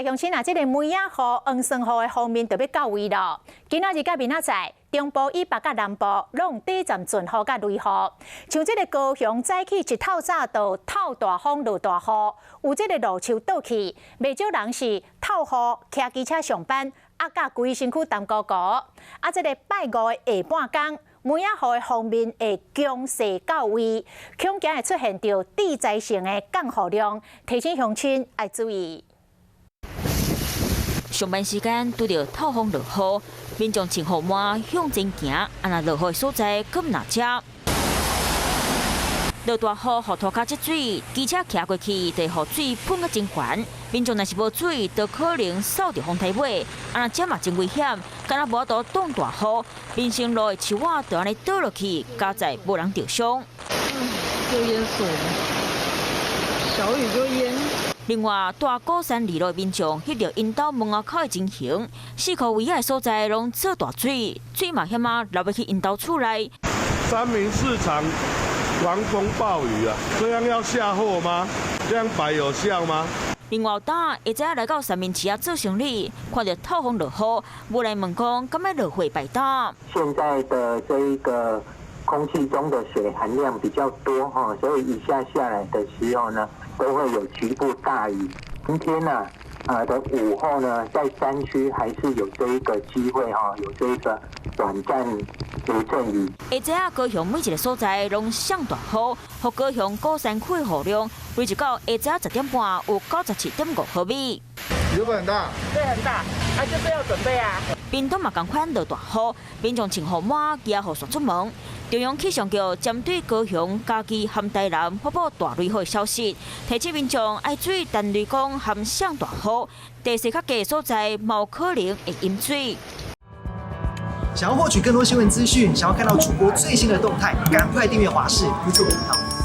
來鄉親啊，這個梅仔雨、黃酸雨的鋒面就欲到位囉。今仔日佮明仔載，中部以北佮南部攏短暫陣雨佮雷雨。像這個高雄早起一透早就透大風落大雨，有這個路樹倒去，袂少人是透雨騎機車上班，壓甲規身軀澹糊糊。啊，這個拜五的下半工，梅仔雨的鋒面會強勢到位，恐驚會出現著致災性的降雨量，提醒鄉親愛注意。上班時間拄著透風落雨，民眾穿雨帽向前行，啊若落雨的所在閣毋若遮。落大雨，予塗跤積水，機車騎過去，就會予水噴甲真懸。民眾若是無注意，就可能掃著風颱尾，啊若這嘛真危險，敢若無法度擋大雨，民生路的樹仔就按呢倒落去，佳哉無人著傷。就淹水了，小雨就淹。另外，蹛鼓山二路的民眾翕著𪜶兜門仔口的情形，四箍圍仔的所在攏做大水，水嘛險仔流欲去𪜶兜厝內。三民市場狂風暴雨啊，這樣要下貨嗎？這樣擺有效嗎？另外，當下早來到三民市仔做生理，看著透風落雨，無來問講，敢欲落貨擺擔？現在的這一個空氣中的水含量比較多哈，所以一下下來的時候呢，都會有局部大雨。今天呢，啊的午後呢，在山區還是有這一個機會哈，有這一個短暫雷陣雨。下晝啊，高雄每一個所在攏上大雨，予高雄鼓山區的雨量累計到下晝10點半有97.5毫米。雨很大，對，很大，啊，就是要準備啊。屏東嘛仝款落大雨，民眾穿雨帽、舉雨傘出門。中央氣象局針對高雄、嘉義和台南發布大雷雨的消息，提醒民眾愛注意陳雷光和上大雨，地勢較低的所在，有可能會淹水。想要獲取更多新聞資訊，想要看到主播最新的動態，趕快訂閱華視 YouTube 頻道。